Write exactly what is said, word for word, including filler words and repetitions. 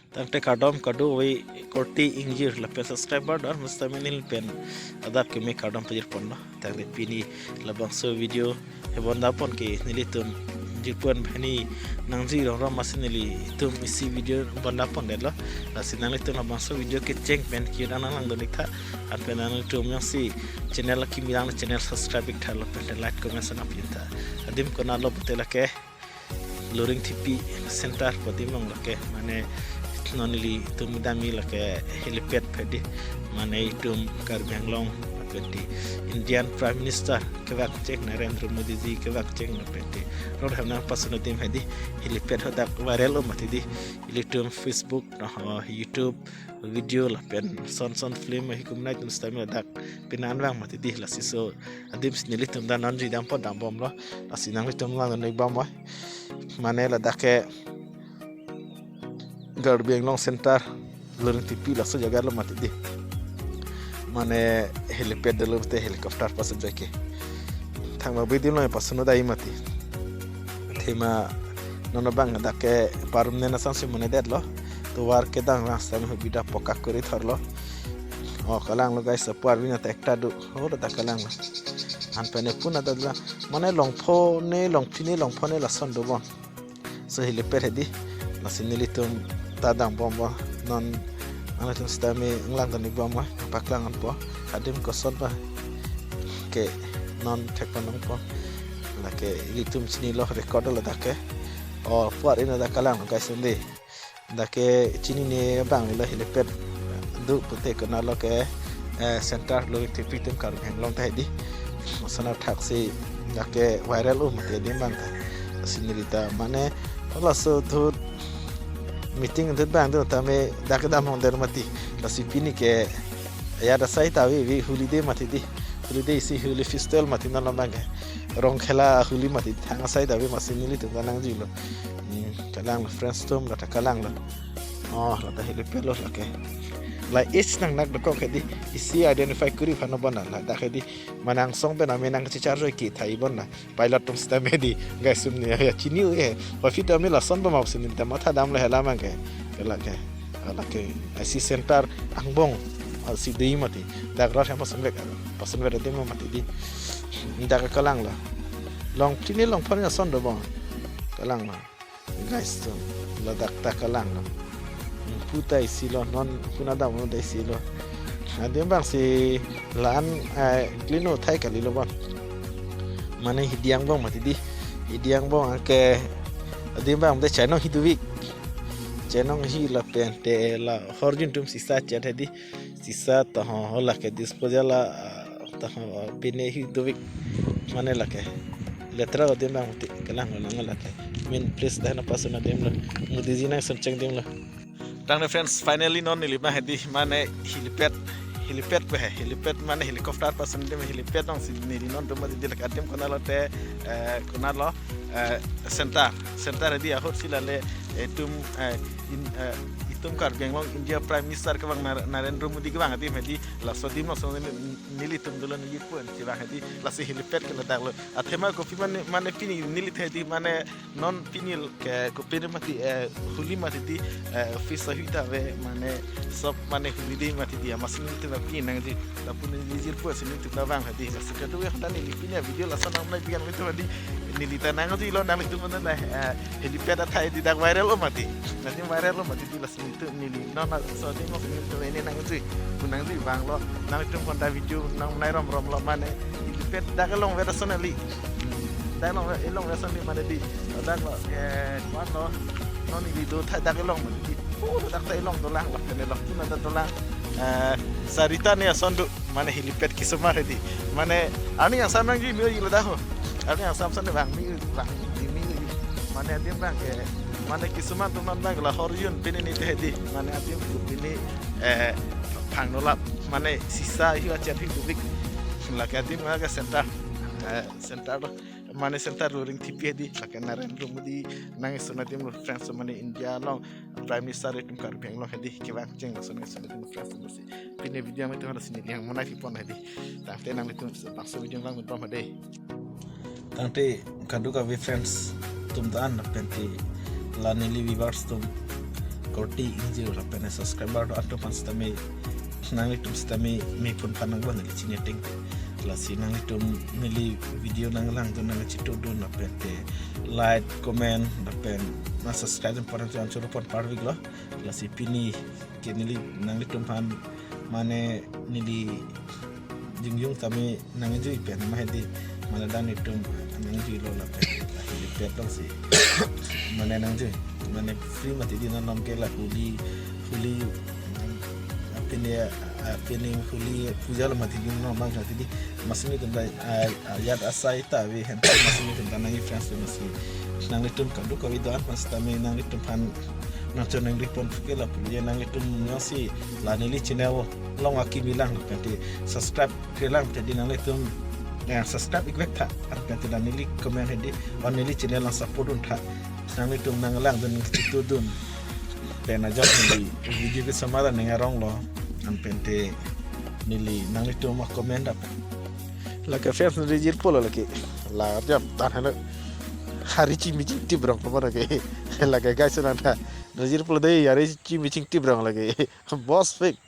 Tangte kardom kadokave korte ingjir lapen subscriber do-an mus tame neli pen adap keme kardom pajir ponlo. Tangte pini labangso video hebon dapon ke nelitum jirpo-an banghini nangji rong rong masi nelitum isi video bon dapon detlo. Lasi nanglitum labangso video kecheng pen kir anang langdun ik tha. Anpen nanglitum jongsi channel akimi lang channel subscribe ik tha lapen like comment son apin tha. Adim konatlo pute lake Loringthepi center pu adim along lake, mane non nelitum damji lake helipad pu hedi, mane itum Karbi Anglong lapen te Indian Prime Minister kevangcheng Narendra Modi ji kevangcheng lapen te ror hem nangpasun adim hedi, helipad hadak viral lo mati di, ilitum Facebook, oh, YouTube video lapen son son film ahi kumnai tum sitame ladak pini an vang mati di. Lasi so adim si nelitum ta non jui dam po dam bomlo. Lasi nanglitum langdun ik bom oi. Mane ladak ke Karbi Anglong center Loringthepi laso jaga lo mati di. Mane helipad dolo te helicopter pasun jai ke. Thang ma bidi lo pasun dai mati. Thema non abang dak ke parum nena sang si mane detlo. Tovar kedam vang sang hubida pokak kori thorlo. Oh, kalanglo guys, apuar vina ta ekta do. Oh, dak kalanglo. Anpen ne puna da mane longpho ne longphini longpho ne lason do bon. So helipad hedi. Lasi nelitum ta dam bom bo. Non nanglitum sitame nanglang tani bom oi. Paklang an po. Adim koson ba ke non thek panong po. Lake ilitum chinilo, record lo dak ke. Oh, puar ina dak kalanglo guys, ende. Dak ke chinine abang lo helipad do pute konatlo ke, eh, center Loringthepi itum Karbi Anglong ta hedi. Sana thak si dak ke viral lo mati adim abang ta. Scenery ta mane laso thut meeting thut abang do tame dak ke dam hong der mati. Lasi pini ke ya da sai ta vi vi holi de mati di. Holi de isi holi festival mati non abang ke. Rong khela holi mati thang asai ta vi masi nelitum ta nangjuilo. Hmm, kalanglo friends atum, lata kalanglo. Oh, lata helipad lo lake. La is nang nak dokok hedi, isi identify kuri phano bon na, ladak hedi. Mane angsong pen ame nangchichar joi ke thai bon na. Pilot atum sitame di, guys atum ne ya chini u eh. Hofi tame lason ba map sini ta matha damlo hela abang ke. Lake. Lake. Isi center angbong. Isi dei mati. Dak ror hem pasun vek. Pasun vek adim mati di. Dak kalanglo. Longphini longpho ne lason do bon. Kalanglo. Guys atum, ladak ta kalanglo. Puta isi lo, non puna dam lo da isi lo. Adim abang si la-an, eh, klino thai kalilo bon. Mane hidi angbong mati di. Hidi angbong anke adim abang de chainong hi dovik. Chainong hi lapen te la horjun atum sisa chet hedi. Sisa ta ho, ho lake disposal la, ah, ta ho, ah, pine hi dovik mane lake. Letra adim abang ti kalanglo nang lake. Main place dak na pasun adim lo. Modi ji nangsun cheng adim lo. Tangte friends, finally non neli abang hedi mane helipad, helipad pu he, helipad mane helicopter pasun adim helipad nangsi neli non dum di lake adim konatlo te, eh, konatlo, eh, center, center hedi ahut si lale, eh, itum, eh, in, eh, itum Karbi Anglong India Prime Minister kevang Nar-, Narendra Modi kevang adim hedi laso adim laso neli, nelitum dolo neli pun kevang hedi lasi helipad ke ladak lo. Athema kopi mane, mane pini neli hedi mane non pini ke kopi ne mati, eh, holi mati di, eh, office ahui ta ave mane sob mane holi de mati di amas nelitum pini nangji. Lapu neli jirpo si nelitum ta vang hedi. Lasi kadokave hata neli pini video lason nang mulai bigan nelitum hedi. Neli ta nangjuilo nangtum mane na, eh, helipad athai di dak viral lo mati. Nanti viral lo mati di lasi nelitum neli non laso adim lo nelitum ene nangji. Pu nangji vanglo. Nangtum konta video nang mulai rom rom lo mane. Helipad dak along veda son ali. Dak along ve-, along veda son di mane di. Dak lo, eh, kuan lo. Non neli do thai dak along mati di. Oh, dak ta along dolang lah, kene along puna dak dolang. Eh, sarita ne ason do, mane helipad kisomar hedi. Mane, arni angsam nangji mi-o ilo dak ho. Arni angsam son vang mi-o, vang di mi-o. Mane adim abang ke, mane kisomar atum abang la horjun pini ne te hedi. Mane adim ko pini, eh, phang nolap. Mane sisa hi achet hi dovik. Lake adim ke center. Eh, center lo. Mane center Loringthepi hedi, lake Narendra Modi nangsun adim lo friends mane India along Prime Minister itum Karbi Anglong hedi kevangcheng laso nangsun adim lo friends lo si. Pini video nangtum hadi sini yang mana pi pon hedi. Tangte nanglitum bangso video lang pon hedi. Tangte kadokave friends atum ta an lapen te la neli viewers atum forty ingjir lapen subscriber do atum aphan sitame nanglitum sitame me phone phan nangbo neli chini ateng. Lasi nanglitum neli video nanglangdun nangchitudun lapen te like, comment lapen na subscribe important choro pon parvik lo. Lasi pini ke neli nanglitum aphan mane neli jingjung tame nangjui pen mahedi mane dan itum nangjui lo lapen lahei pet long si mane nangjui mane free mati di non ke la Holi Holi apini apini Holi puja lo mati di non bang mati di masini tum da ayat asai ta ave hen masini tum da nangji friends lo masi nanglitum kadu kavi do-an mas tame nanglitum aphan nangchoningri pon ke lapu ye nanglitum nasi la neli channel long akimi lang penti subscribe ke lang penti nanglitum ya subscribe ik vek tha an penti dan neli comment hedi on neli channel lang support un tha nanglitum nanglangdun nangchitudun pen ajok neli video ke samara neng arong lo an penti neli nanglitum ma comment ap lake friends neli jirpo lo lake la jam tan halo hari chimi chingtip rong pama lake lake guys nang tha neli jirpo lo dei hari chimi chingtip rong lake boss fake